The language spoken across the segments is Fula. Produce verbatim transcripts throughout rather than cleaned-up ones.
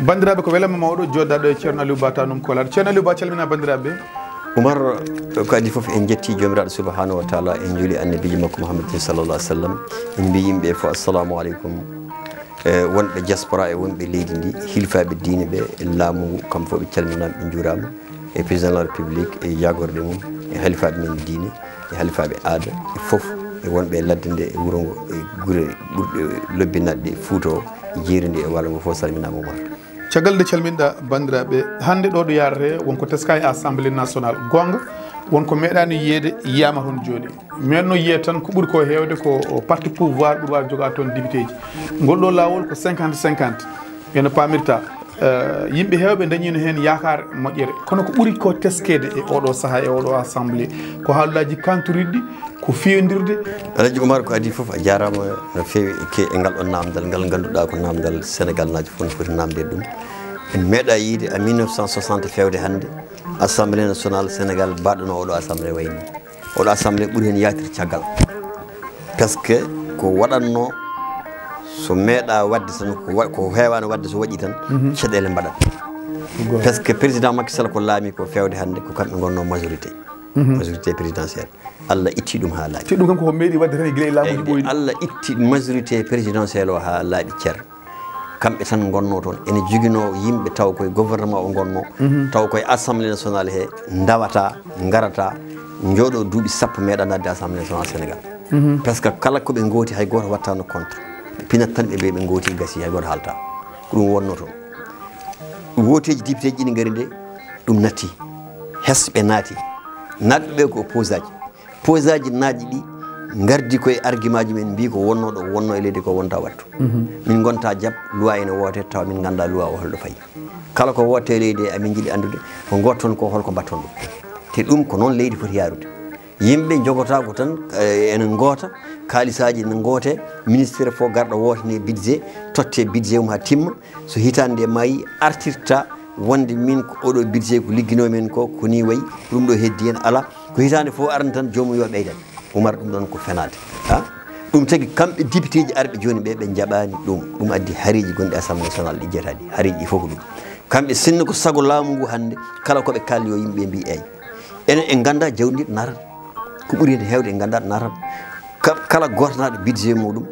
Banndiraaɓe, ko welamma mawɗo jooɗaɗo e Ceerno Aliou Ba Tanum Kolaar. Ceerno Aliou Ba, calmina banndiraaɓe. Umar, ko adi fof en jetti Joomiraaɗo Subhanahu wa Taala, en juuli Annabiijo makko Muhammadin sallallahu alaihi wasallam. En mbi yimɓe fof assalamu alaikum. E wonɓe diaspora e wonɓe leydi ndi, hilfaaɓe diine ɓe e laamu ngu, kamɓe fof ɓe calminaama, ɓe njuuraama. E président de la République e jaagorɗe mum, e halifaaɓe men diine, e halifaaɓe aada, e fof, e wonɓe e ladde nde, e wuro ngo, e gure ɓurɗe lobbi naatde Fuuta o, e jeeri ndi e walo ngo fof salminaama, Umar. Caggal nde calminɗa banndiraaɓe, hannde ɗo ɗo yaarate wonko teska e Assemblée nationale. Goonga, wonko meeɗaani yiyeede yiyaama toon jooni. Meeɗno yiyeede tan ko ɓuri ko heewde ko parti pouvoir ɓuri waawde jogaade toon députéji. Ngol ɗo laawol ko cinquante cinquante. Ene paamirta, eh, yimɓe heewɓe ndañiino heen yaakaare moƴƴere. Kono ko ɓuri ko teskeede e oɗo sahaa, e oɗo assemblée, ko haalullaaji kanturiɗi, ko fiyondirde. Alhaji Umar, ko adi fof, a jaaraama no feewi e ke-, e ngal ɗon naamndal, ngal ngannduɗaa ko naamndal Senegaalnaajo fof no foti naamndeede ɗum. En meeɗaa yiyde, en mille neuf cent soixante feewde hannde, Assemblée nationale Sénégal mbaɗɗo no oɗo assemblée wayi ni. Oɗo assemblée ɓuri heen yahtirde caggal. Parce que ko waɗatnoo, so meeɗaa waɗde tan, ko wa-, ko heewaano waɗde, so waɗi tan, mhm, caɗeele mbaɗat. Ko goonga. Parce que président Macky Sall ko laami ko feewde hannde, ko kamɓe ngonnoo majorité. Mhm. Majorité présidentielle. Allah itti ɗum haa laaɓi. Te ɗum kam koko meeɗi waɗde tan e gila e laamuuji ɓooyɗi. Allah itti majorité présidentielle o haa laaɓi cer. Kamɓe tan ngonnoo toon. Ene joginoo yimɓe taw koye gouvernement o ngonnoo, mhm, taw koye Assemblée nationale he ndawata, ngarata, njooɗo duuɓi sappo meeɗa naatde Assemblée nationale Sénégal. Mhm. Parce que kala ko ɓe ngooti hay gooto wattaano contre. Ɓe pinat tan ɓe mbiya ɓe ngooti gasi hay gooto haalta. Ko ɗum wonnoo toon. Wooteeji députéji ɗi ngari nde, ɗum natti. Hesɓe naati. Naatɓe ɓe ko opposaaji. Posaaji naaƴi ɗi ngardi koye argumentji men, mbi ko wonnoo ɗo, wonnoo e leydi ko wonta wattu. Mhm. Min ngonta jab loi ene woote, tawa min ngannda loi o holɗo fayi. Kala ko woote leydi e, amin njiɗi anndude ko ngootton ko holko mbatton ɗum. Te ɗum ko noon leydi foti yaarude. Yimɓe njogota ko tan, eh, ene ngoota, kaalisaaji ene ngoote, ministère fof garɗo wootane budget, totte budget mum haa timma. So hitaande nde maayi, artirta wonde min ko oɗo budget ko ligginoo men ko, ko ni wayi, ko ɗum ɗo heddi en, alaa. Ko hitaande fof arani tan joomum yo ɓeydan. Umar, ɗum ɗon ko fenaade. Ha? Ɗum tagi kamɓe députéji arɓe jooni ɓe, ɓe njaɓaani ɗum. Ɗum addi hareeji gonɗi Assemblée nationale ɗi jeetaaɗi. Hareeji ɗi fof ko ɗum. Kamɓe sinno ko sago laamu ngu hannde, kala ko ɓe kaaldi yo yimɓe mbi eey. Enen en ngannda jawdi ndi ɗo naatata. Ko ɓuri heen heewde en ngannda ɗo naatata. Ka-, kala gooto naatɗo budget muɗum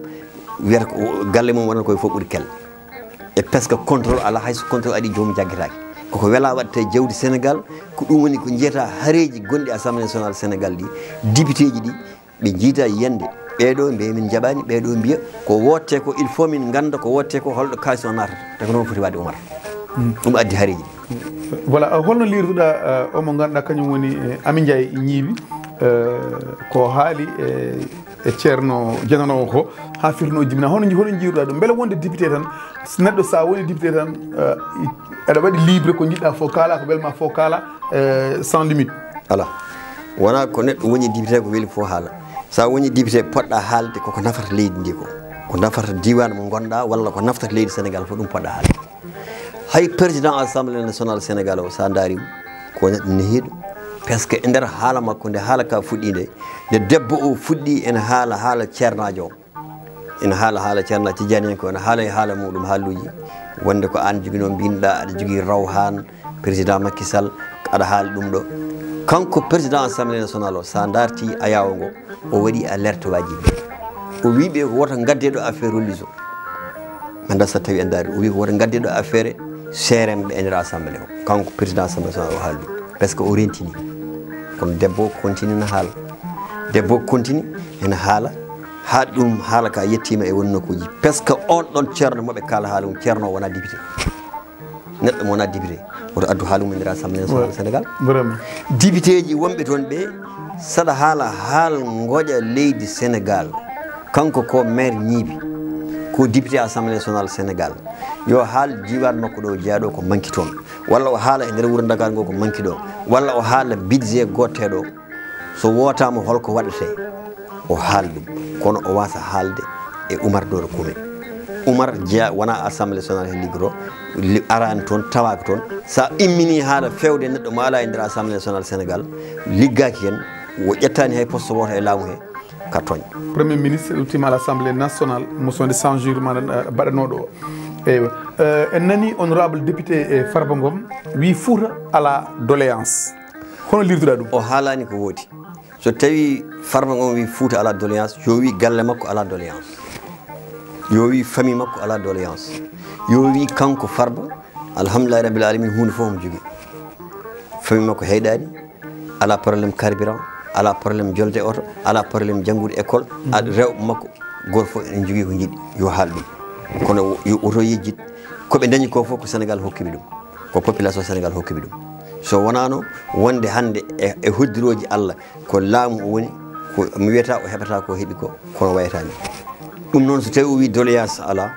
wiyata ko galle mum wonata koye fof ɓuri kel. E presque contrôle alaa, hay so contrôle aɗi joomum jaggetaake. Koko wela waɗta e jawdi Sénégal, ko ɗum woni ko njiyata hareeji gonɗi Assemblée nationale Sénégal ɗi, députéji ɗi, ɓe njiita yiyande, ɓeeɗo mbiya min njaɓaani, ɓeeɗo mbiya ko wotte ko, il faut min ngannda ko wotte ko, holɗo kaalis o naatata. Te ko noon foti waɗde, Umar. Mm. Ɗum addi hareeji ɗi. Voilà, holno liirduɗa, eh, o mo ngannduɗaa kañum woni, eh, Amy Ndiaye Gniby, eh, ko haali, eh, e ceerno jananoowo ko, haa firti o jibina. Hono, hono njiiruɗaa ɗum? Mbele wonde député tan, s-, neɗɗo so a woni député tan, eh, i-, aɗa waɗi libre ko njiɗɗa fof kaala, ko welma fof kaala, eh, sans limite? Alaa. Wonaa ko neɗɗo woni député ko weli fof haala. So a woni député, poɗɗa haalde koko nafata leydi ndi ko. Ko nafata diiwaan mo ngonɗaa, walla ko naftata leydi Sénégal fof, ɗum poɗɗa haalde. Hay président Assemblée nationale Sénégal o, so a ndaari mo, ko neɗɗo nehiiɗo. Parce que e nder haala makko, nde haala ka fuɗɗi nde, nde debbo o fuɗɗi ene haala haala ceernaajo o. Ene haala haala ceernaajo Tijjaani en ko, ene haala e haala muɗum haaluuji. Wonde ko aan joginoo mbinɗa, aɗa jogii rawhaan, président Macky Sall, aɗa haali ɗum ɗo. Kanko président Assemblée nationale o, so a ndaarti ayaawo ngo, o waɗi alerte waaji. O wii ɓe ko woto ngadde ɗo affaire religion. Mi anndaa so tawi en ndaari, o wii ko woto ngadde ɗo affaire seeremɓe e nder assemblée o. Kanko président assemblée nationale o haali ɗum. Parce que o rentini. Kono debbo o continue na haala. Debbo o continue ene haala. Haa ɗum haala ka yettiima e won nokkuuji. Parce que on ɗon ceerno mo ɓe kaala haala mum, ceerno o wonaa député. Neɗɗo mo wonaa député, woto addu haala mum e nder Assemblée nationale Sénégal. Vraiment. Députéji wonɓe toon ɓe, saɗa haala haal ngoƴa leydi Sénégal, kanko ko maire Gniby, ko député Assemblée nationale Sénégal, yo haal diiwaan makko ɗo jeyaaɗo ko manki toon, walla o haala e nder wuro Ndakaaru ngo ko manki ɗo, walla o haala budget gooto ɗo. So wootaama, holko waɗetee? O haal ɗum, kono o waasa haalde e Umar Doro Kume. Umar jeya, wonaa Assemblée nationale he liggoto, li-, araani toon, tawaaka toon. So a immini haala feewde neɗɗo mo alaa e nder Assemblée nationale Sénégal, liggaaki heen, O ƴettaani hay poste wooto e laamu he, ka tooñ. Premier ministre luttiima à l'Assemblée nationale, motion de censure maanaam baɗanooɗo o. Eywa. Eh, en nani honorable député e Farba Ngom wi Fouta ala doléance. Hono lirduɗa ɗum? O haalaani ko woodi. So tawi Farba Ngom wi Fouta ala doléance, yo wi galle makko ala doléance. Yo wi famille makko ala doléance. Yo wi kanko Farba, alhamdulillahi rabbil alamin, huunde fof omo jogii. Famille makko heyɗaani, ala problème carburant, ala problème jolde oto, ala problème janngude école. A rewɓe makko gooto fof ene jogii ko jiɗi, yo haal ɗum. Kono yo oto yejjit, ko ɓe dañi ko fof ko Sénégal hokkiɓe ɗum. Ko population Sénégal hokkiɓe ɗum. So wonaano wonde hannde e, e hoddirooji Allah, ko laamu o woni, ko mi wiyata o heɓata ko heɓi ko, kono wayata ni. Ɗum noon so tawi o wi doléance ala,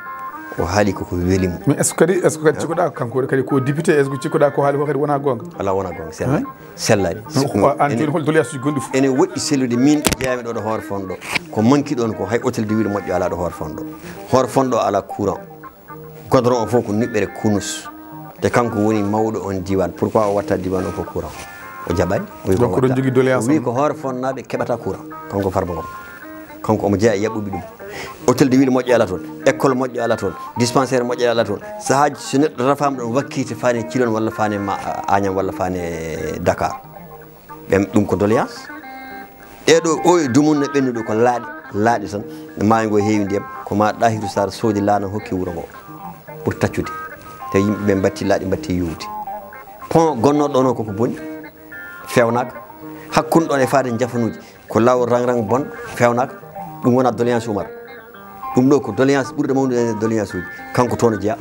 o haali koko weli mo. Mais est ce que kadi, est ce que kadi cikkoɗa kanko kadi ko député, est ce que cikkoɗa ko haali ko kadi wona gonga? Ala, wona gonga, sellaani. Sellaani. An jooni hol doléance uji gonɗi fof? Ene woɗɗi sellude min ƴeewami ɗo ɗo hoore fonɗo. Ko manki ɗon ko hay hôtel de ville moƴƴo ala ɗo hoore fonɗo. Hoore fonɗo ala courant. Godron o fof ko niɓɓere kunus. Te kanko woni mawɗo on diwan. Pourquoi o watta diwan o ko courant? O jaɓani. O wi ko Donc ɗon watta. Jogi doléance O wi on. Ko hoore fonnaaɓe keɓata courant. Kanko Farba Ngom. Kanko omo jeeya e yaɓɓuɓe ɗum. Hôtel de ville moƴƴo ala toon. École moƴƴo ala toon. Dispensaire moƴƴo ala toon. Sahaaji so neɗɗo rafaama ɗon wakkiti fane Cilon walla fane ma Agnam walla fane Dakar. Ɓen ɗum ko doléance. Ɗee ɗo o e dumunna ɓennuɗo ko laaɗe, laaɗe tan. Maayo ngo heewi ndiyam, ko ma Ɗahiru Sar soodi laana hokki wuro ngo pour taccude. Tawi yimɓe ɓe mbatti laaɗe, mbatti yowdi. Pont gonnoɗo ɗon o koko boni, fewnaaka. Hakkunde ɗon e faade jafanuuji, ko laawol rang rang bon, fewnaaka. Ɗum wona doléance Umar. Ɗum ɗo ko doléance ɓurɗo mawnude e doléance uji. Kanko toon o jeyaa.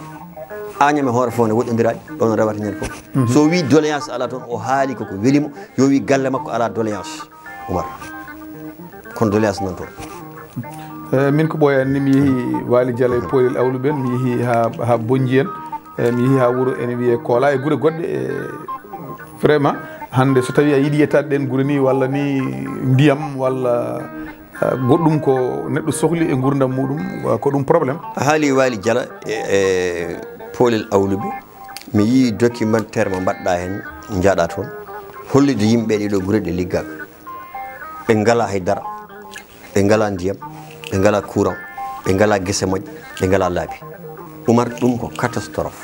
Agnam e hoore fof ne woɗɗondiraani, ɗon o rewata ñande fof. So o wii doléance alaa toon, o haali koko weli mo, yo wii galle makko alaa doléance. Umar, kono doléance nan toon. Eh, min ko ɓooyaani ni, mi yehi Waali Jala e Poolel Awlu ɓen, mi yehi ha, ha Bonji en, eh, mi yehi ha wuro ene wiyee Koola e gure goɗɗe. Eh, vraiment, hannde so tawi a yiɗi yettaade ɗen gure ni, walla ni ndiyam, walla, eh, goɗɗum ko neɗɗo sohli e nguurndam muɗum, ko ɗum problème. A haali Waali Jala e, e Poolel Awluɓe, mi yii documentaire mo mbaɗɗa heen, njaaɗa toon, hollude yimɓe ɗee ɗo gure ɗe liggaaka. Ɓe ngalaa hay dara, ɓe ngalaa ndiyam, ɓe ngalaa courant, ɓe ngalaa gese moƴƴe, ɓe ngalaa laabi. Umar, ɗum ko catastrophe.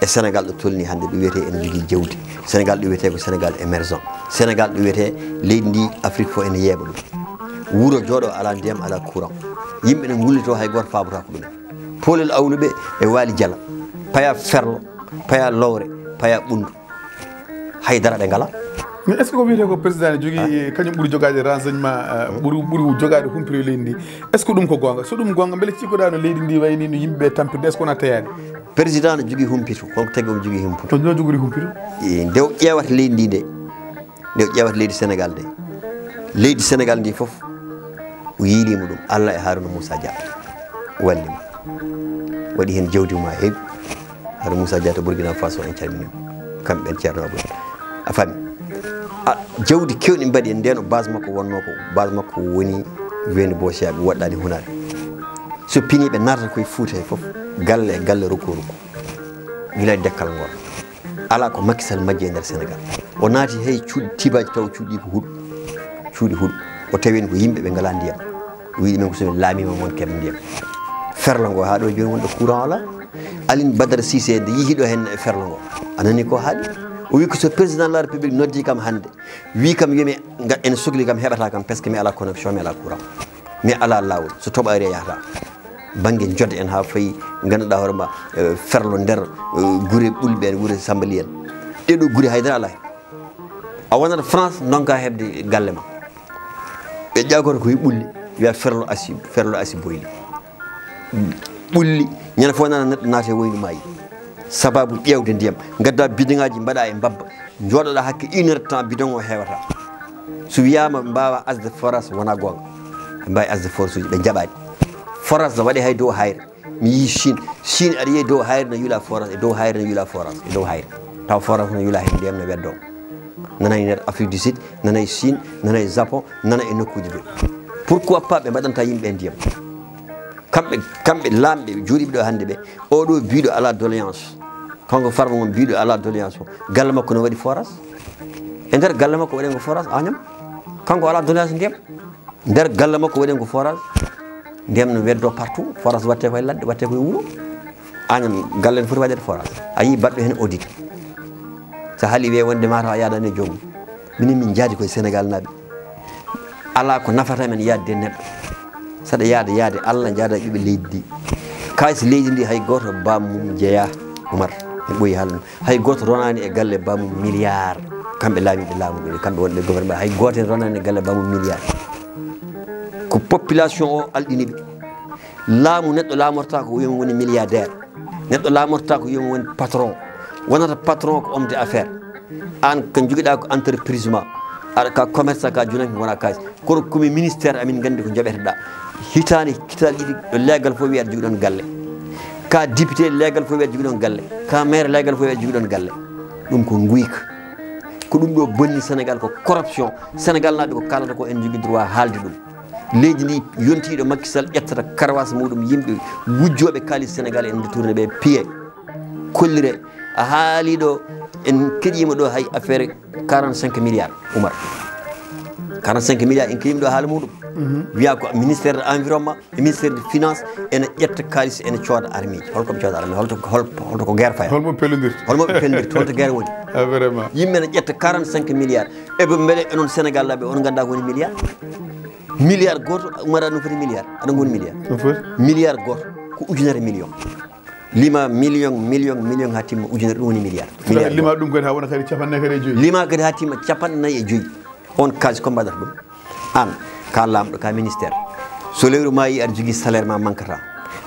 E Sénégal ɗo tolni hannde, ɗo wiyetee ene jogii jawdi. Sénégal ɗo wiyetee ko Sénégal émergent. Sénégal ɗo wiyetee leydi ndi Afrique fof ene yeeɓa ɗum. Wuro jooɗo alaa ndiyam, alaa courant. Yimɓe ne ngullitoo, hay gooto faabotaako ɗumen. Poolel Awluɓe e Waali Jala, paya Ferlo, paya Lowre, paya Ɓunndu. Hay dara ɓe ngalaa. Mais est ce que ko wiyetee ko président ne jogii, kañum ɓuri jogaade renseignement, eh, ɓuri, ɓuri jogaade humpito e leydi ndi? Est ce que ɗum ko goonga? So ɗum goonga, mbele cikkoɗaa no leydi ndi wayni no yimɓe ɓe tampirde, est ce que wona teyaani? Président ne jogii humpito, holko tagi omo jogii humpito? Ko ɗum o jogori humpito? E, nde o ƴeewata leydi ndi nde, nde o ƴeewata leydi Sénégal nde, leydi Sénégal ndi fof o yiiliima ɗum, Allah e Harouna Moussa Dia walli mo, waɗi heen jawdi mum haa heewi. Harouna Moussa Dia to Burkina Faso, en calminii mo, kamɓe ɓeen, Ceerno Abou. A faami? A, jawdi keewɗi mbaɗi heen, ndeen o base makko wonnoo ko, base makko woni Weendu Boosiya, ɓe woɗɗaani hunaade. So pinii ɓe naatata koye Fuuta he fof, galle e galle, rokku e rokku. Gila e Dekkal Ngor. Alaa ko Macky Sall majji e nder Sénégal. O naati hay cuuɗi tibaaji taw cuuɗi ko huɗo. Cuuɗi huɗo. O tawi heen ko yimɓe ɓe ngalaa ndiyam. O wiyi ɗumen ko so mi laamiima mon keɓa ndiyam. Ferlo ngo haa ɗo jooni wonde courant alaa. Aline Badara Cissé nde yehi ɗo heen e Ferlo ngo. A nanii ko haali? O wiyi ko so président de la République noddi kam hannde. Wiyi kam yo mi nga-, ene sokli kam heɓata kam, parce que mi alaa connexion, mi alaa courant. Mi alaa laawol. So toɓo ari a yahataa. Bannge jodde en haa fayi, ngannduɗaa hoore ma, eh, Ferlo nder, eh, gure Ɓulɓe en, gure Sambali en. Ɗee ɗoo gure hay dara alaa heen. A wonat France, ndonka heɓde galle ma. Ɓe ƴaagorto ko e ɓulli, wiya Ferlo asi, Ferlo asi boyli. Ɓulli, ñande fof nana neɗɗo naati e woynu maayi. Sababu ƴeewde ndiyam, ngadda bidoŋaaji mbaɗa e mbabba, njooɗoɗa hakke une heure de temps, bidon o heewata. So wiyaama ɓe mbaawa asde forage, wona goonga. Ɓe mbaawi asde forage uji, ɓe njaɓaani. Forage ne waɗe hay dow hayre. Mi yii Chine. Chine aɗa yiya dow hayre no yula forage, e dow hayre no yula forage, e dow hayre. Taw forage no yula heen ndiyam no weddoo. Nana e nder Afrique du Sud, nana e Chine, nana e Japon, nana e nokkuuji goɗɗi. Pourquoi pas ɓe mbaɗanta yimɓe ndiyam? Kamɓe, kamɓe laamɓe jooɗiiɓe ɗo hannde ɓe, oɗo biiɗo alaa doléance. Kanko Farba Ngom biiɗo alaa doléance o. Galle makko no waɗi forage? E nder galle makko waɗi ngo forage, Agnam? Kanko alaa donation ndiyam. Nder galle makko waɗen ko forage. Ndiyam no weddo partout. Forage watte koye ladde, watte koye wuro. Añam galle no foti waɗede forage. A yii baɗɗo heen audit. So haali wiye wonde mataw a yaadani e joomum. Minen min njaadi koye Sénégal naaɓe. Alaa ko nafata men yaadde e neɗɗo. Saɗa yaada, yaade Allah, njaada ɓiɓɓe leydi ndi. Kaalis leydi ndi hay gooto bammum jeyaa. Umar, mi ɓooyi haalde. Hay gooto ronaani e galle bammum milliard. Kamɓe laamiiɓe laamu ɓe, kamɓe wonɓe gouvernement, hay gooto en ronaani e galle bammum milliard. Ko population o alɗini ɓe. Laamu, neɗɗo laamorta ko yo woni milliardaire. Neɗɗo laamorta ko yo woni patron. Wonata patron ko homme d'affaires. Aan ko jogiɗa ko entreprise ma. Aɗa ka commerçant, ka junanke, wona kaalis. Kono komi ministère, amin nganndi ko njoɓeteɗa. Hitaande, hitaande ɗiɗi, ɗo leegal fof wiya aɗa jogii ɗoon galle. Ka député, leegal fof wiya aɗa jogii ɗoon galle. Ka maire, leegal fof wiya aɗa jogii ɗoon galle. Ɗum ko nguyka. Ko ɗum ɗo bonni Sénégal, ko corruption. Sénégal naaɓe ko kaalata ko, en jogii droit haalde ɗum. Leydi ndi yontii ɗo Macky Sall ƴettata karawaas muɗum, yimɓe wujjooɓe kaalis Sénégal en nde tourné ɓe piye. Kollire, a haali ɗo, en keɗiima ɗo hay affaire quarante-cinq milliards, Umar. Quarante-cinq milliards en keɗiima ɗo haala muɗum. Wiya ko ministère de environnement, e ministère de finance, ene ƴetta kaalis, ene cooda armeeji. Holko ɓe cooda armée? Holto, hol-, holto ko guerre faya? Holmo pellindirta? Holmo ɓe pellindirta? Holto guerre woni? Ah, vraiment. Yimɓe ene ƴetta quarante-cinq milliards. E ɓe mbele e noon Sénégal laaɓe, on ngannda ko woni milliard? Milliard gooto, Umar, aɗa no foti milliard? Aɗa woni milliard? No foti? Milliard gooto ko ujunere million. Lima million, million, million haa timma ujunere, ɗum woni milliard. Milliard. Lima ɗum kadi haa wona kadi capanɗe nayi kadi e joyi. Lima kadi haa timma capanɗe nayi e joyi. On kaalis ko mbaɗata ɗum? Aan, ka laamɗo, ka ministère. So lewru maayi, aɗa jogii salaire ma mankata.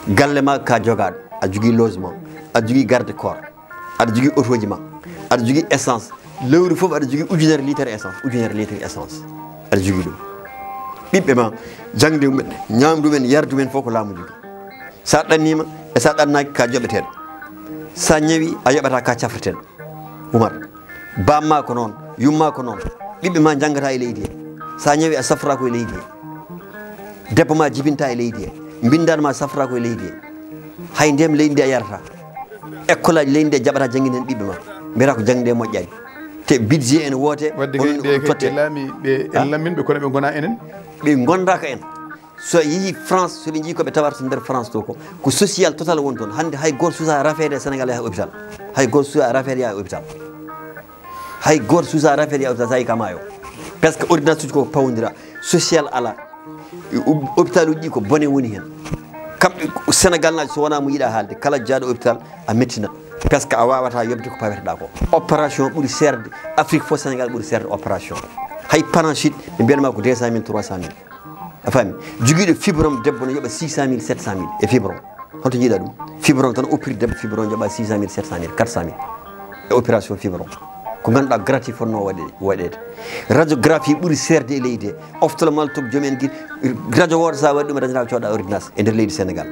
Galle ma ka jogaaɗo, aɗa jogii logement, aɗa jogii garde corps, aɗa jogii otooji ma, aɗa jogii essence. Lewru fof aɗa jogii ujunere litre essence, ujunere litre essence. Aɗa jogii ɗum. Ɓiɓɓe ma, jaŋde mumen, ñaamdu men, yardu men fof ko laamu jogii. Sa ɗanniima e sa ɗannaaki, ka joɓeteeɗo. Sa ñawi, a yoɓata ka cafreteeɗo. Umar, bamma ko noon, yumma ko noon. Ɓiɓɓe ma njanngata e leydi he. Sa ñawi, a safra ko e leydi he. Debbo ma jibinta e leydi he. Mbinndaan ma safra ko e leydi he. Hay ndiyam leydi ndi a yarata. École aji leydi ndi a jaɓata jannginde heen ɓiɓɓe ma. Mbiyata ko jaŋde moƴƴaani. Te budget ene woote, wadde kay on, ɗe on kay totte. Ɓe laami, ɓe en lamminɓe, kono ɓe ngona enen. Ɓe ngonda ka en. So a yehi France, so ɓe njii ko ɓe tawata nder France to ko, ko social total woni toon. Hannde hay gooto suusa rafeede e Sénégal yaha hôpital. Hay gooto suusa rafeede yaha hôpital. Hay gooto suusa rafeede yaha hôpital, so a yehi ka maayo. Parce que ordonnance uji ko pawodira, social alaa. Hôpital uji ɗi ko bone woni heen. Kamɓe Sénégal naajo, so wonaa mo yiɗa haalde, kala jaaɗo hôpital a mettina. Parce que a waawata yoɓde ko paweteɗa ko. Opération ɓuri seerde, Afrique fof Sénégal ɓuri seerde opération. Hay panachite, ɓe mbiyanma ko deux cent mille, trois cent mille. A faami? Jogiiɗo fibrome debbo no yoɓa six cent mille, sept cent mille e fibrome. Holto njiiɗa ɗum? Fibrome tan, opéré debbo fibrome, joɓa six cent mille, sept cent mille, quatre cent mille e opération fibrome. Ko ngannduɗaa gratuit fotnoo waɗe-, waɗeede. Radiographie ɓuri seerde e leydi he. Ophtalmologue, joom en gir-, radio wooto sa waɗi ɗum, radio cooda ordonnance e nder leydi Sénégal.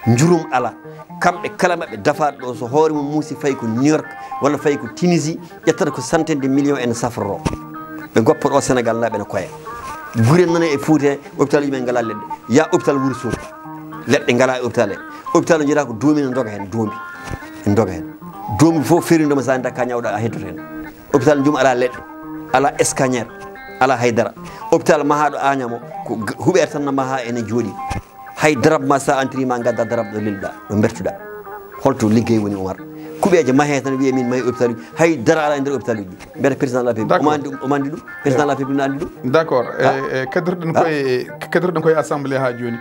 Njurum alaa. Kamɓe kala maɓɓe dafaaɗo ɗo, so hoore mum muusi, fayi ko New York walla fayi ko Tunisie, ƴettata ko centaine de millions ene safroro. Ɓe goppa ɗo Sénégal naaɓe ene koya. Gure nana e Fuuta he, hôpital uji men ngalaa leɗɗe. Ya hôpital Wourossogui. Leɗɗe ngalaa e hôpital he. Hôpital o njiɗa ko doomi ne ndoga heen, doomi. Ene ndoga heen. Doomi fof ferindoma, sa dakka ñawɗo a heddoto heen. Hôpital Njum alaa leɗɗe, alaa scanner, alaa hay dara. Hôpital mahaaɗo Agnam o, ko g-, huɓeere tan no mahaa ene jooɗi. Hay darab ma, sa entri ma ngadda darab ɗo lelɗa, ɗo bertuɗa. Holto liggey woni, Umar? Kuɓeeje mahee tan wiye min mahi hôpital uji. Hay dara alaa e nder hôpital uji. Mbiyata président de la République. D'accord. Omo anndi ɗum, omo anndi ɗum. Président de la République no anndi ɗum. D'accord. Ah. E, e, keddotoɗen koye, keddotoɗen koye assemblée haa jooni.